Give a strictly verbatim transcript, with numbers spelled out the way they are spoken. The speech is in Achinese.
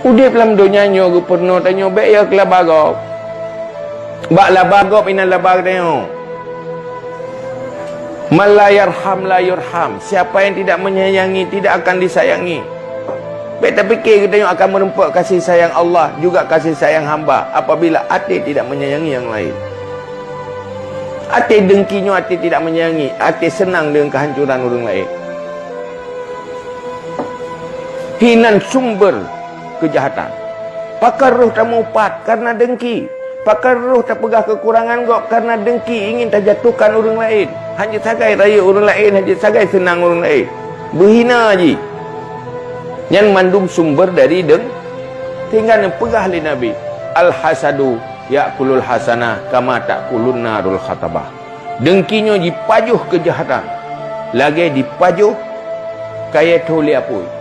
Udeb lam donya nyoe geupeurunoe tanyoe bék ya keu laba gob. Bak laba gob inan laba geutanyoe. Man la yarham la yurham. Siapa yang tidak menyayangi, tidak akan disayangi. Bék tapike geutanyoe akan meureumpok kasih sayang Allah juga kasih sayang hamba apabila até tidak menyayangi yang lain. Até dengki nyoe até tidak menyayangi, até seunang deungon kehancuran ureuëng laén. Hinan sumber keujahatan. Pakon roh tamupat karena dengki. Pakon roh tapeugah keukurangan gob karena dengki ingin tajatuhkan ureuëng laén. Hana sagai rayeuk ureuëng laén, hana sagai seunang ureuëng laén. Beuhina jih. Nyan mandum sumber dari deng-, sehingga neupeugah lé Nabi, "Al-hasadu ya'kulul hasanah kama ta'kulun narul khatabah." Dengki nyoe jipajoh keujahatan, lagée jipajoh kayée tho lé apui.